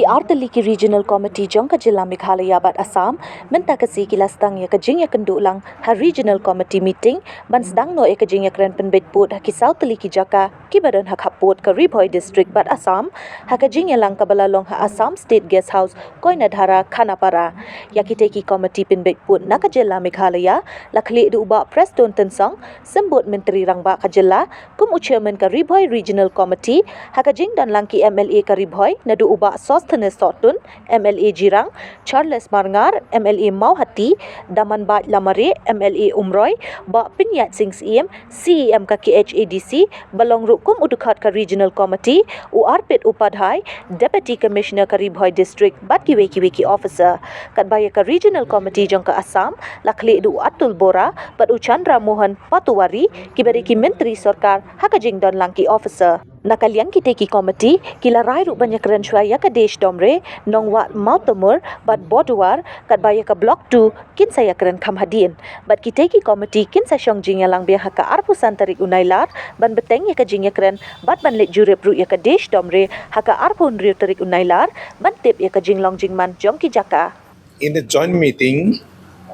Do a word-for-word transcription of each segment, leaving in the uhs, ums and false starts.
Ki artylli ki Regional Committee jong ka jylla Meghalaya bad Assam mynta ka sngi ki la sdang ïa ka jingïakynduh lang ha Regional Committee meeting ban sdang noh ïa ka jingïakren pynbeit pud ha ki saw tylli ki jaka kiba don ha khappud ka Ri Bhoi District bad Assam, ha ka jingïalang kaba la long ha Assam State Guest House, Koinadhara, Khanapara. Ïa kitei ki committee pynbeit pud na ka jylla Meghalaya la khlieh da u Bah Prestone Tynsong, Symbud Myntri Rangbah ka jylla, kum u chairman ka Ri Bhoi Regional Committee, ha ka jingdon lang ki M L A ka Ri Bhoi naduh u Bah Sosthenes Sohtun, M L A Jirang, Charles Marngar, M L A Mawhati, Damanbait Lamare, M L A Umroi, Bah Pynïaid Sing Syiem, C E M ka K H A D C, ba long ruh kum u dkhot ka Regional Committee, u Arpit Upadhyay, Deputy Commissioner ka Ri Bhoi District, bad kiwei kiwei ki officer. Katba ïa ka Regional Committee jong ka Assam la khlieh da u Atul Bora bad u Chandra Mohan Patohari, kiba dei ki myntri sorkar, ha ka jingdon lang ki officer. Na ka liang kitei ki committee ki la rai ruh ban ïakren shuwa ïa ka Desh Doomreh, Nongwah Mawtamur bad Boduar, katba ïa ka Block two kin sa ïakren kham hadien. Bad kitei ki committee kin sa shong jingïalang biang ha ka arphew san tarik u Nailar ban bteng ïa ka jingïakren bad ban leit jurip ruh ïa ka Desh Doomreh ha ka arphew hynriew tarik u Nailar ban tip ïa ka jinglong jingman jong ki jaka. In a joint meeting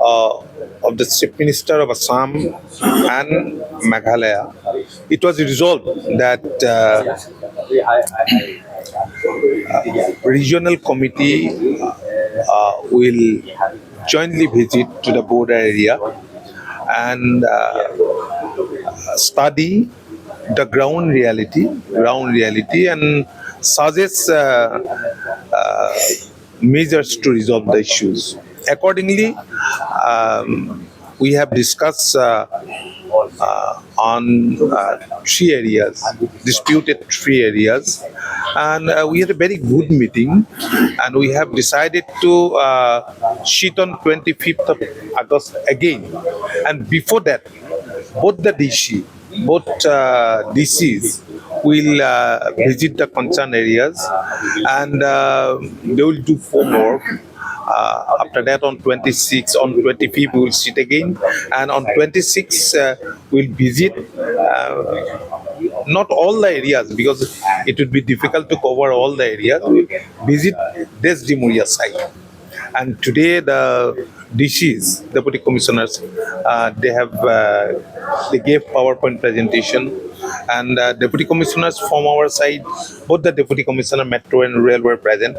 uh, of the Chief Minister of Assam and Meghalaya, it was resolved that uh, uh, regional committee uh, will jointly visit to the border area and uh, study the ground reality, ground reality, and suggest uh, uh, measures to resolve the issues. Accordingly, um, we have discussed uh, uh, on uh, three areas, disputed three areas, and uh, we had a very good meeting, and we have decided to uh, sit on twenty-fifth of August again. And before that, both the D C, both uh, D Cs will uh, visit the concerned areas, and uh, they will do homework. Uh, after that, on twenty-six, on twenty-fifth, we will sit again, and on twenty-six, uh, we'll visit uh, not all the areas, because it would be difficult to cover all the areas. We'll visit Desh Doomreh side. And today, the D Cs, Deputy Commissioners, uh, they have uh, they gave PowerPoint presentation, and uh, Deputy Commissioners from our side, both the Deputy Commissioner Metro and Rural were present,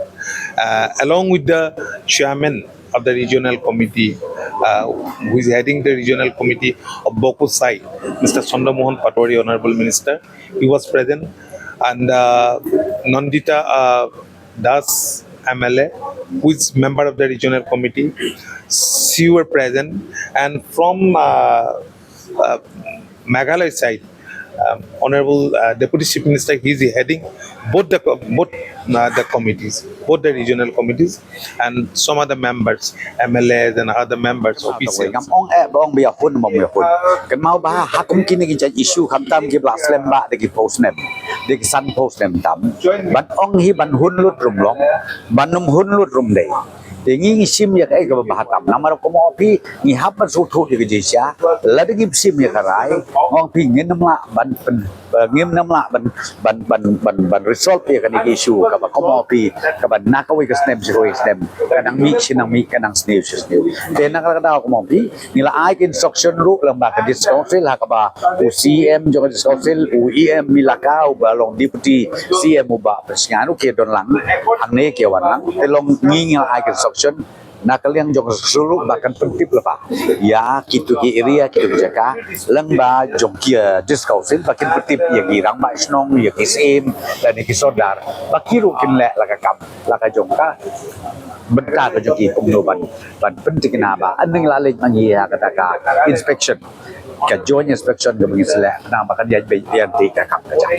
uh, along with the chairman of the regional committee, uh, who is heading the regional committee of Boku side, Mister Chandra Mohan Patohari, Honorable Minister. He was present, and uh, Nandita uh, Das, M L A, who is member of the regional committee, she were present, and from uh, uh, Meghalaya side, um, Honorable uh, Deputy Chief Minister, he is heading both the co- both uh, the committees, both the regional committees, and some other members, M L As and other members, officials. Ngam ong eh ba ong ba ïa hun ba ong ïa hun. Kan mau ba ha kum kine ki jait issue khamtam ki ba la slem ba da ki post name, da ki san post name tam. Ban ong hi ban hun lut rum long, ban nym hun lut rum dei. Te ngi ngi sim ïa kaei kaba bha tam. Namar kumno phi ngi hap ban sngewthuh ïa ka jingshisha. Lada ngi sim ïa ka rai, ong phi ngin nym lah ban pyn ba ngim nym lah ban ban ban ban ban resolve ïa kane ka issue kaba kumno phi kaba na kawei ka snem sha kawei ka snem, ka nang mih shi nang mih, ka nang sniew shi sniew. Te na kata ka daw kumno phi ngi la ai ka instruction ruh lang ba ka District Council ha kaba u C M jong ka District Council, u E M Elaka, u ba long Deputy C M u Bah Pynsngew u ki don lang hangne ki wan lang. Te long ngi ngi la ai ka instruction na ka liang jong ka sulu ba kan pyntip lypa ïa kitu ki area, kitu ki jaka, lang ba jong ki, eh, District Council ba kin pyntip ïa ki rangbah shnong, ïa ki syiem, lane ki sordar, ba ki ruh kin leh la ka kam, la ka jong ka bynta ka jong ki kumno ban ban pynthikna ba. Ynda ngi la leit ma ngi ïa kata ka inspection, ka joint inspection kaba ngi sa leh, namar ba kan ïa beit ïa ka kam ka jong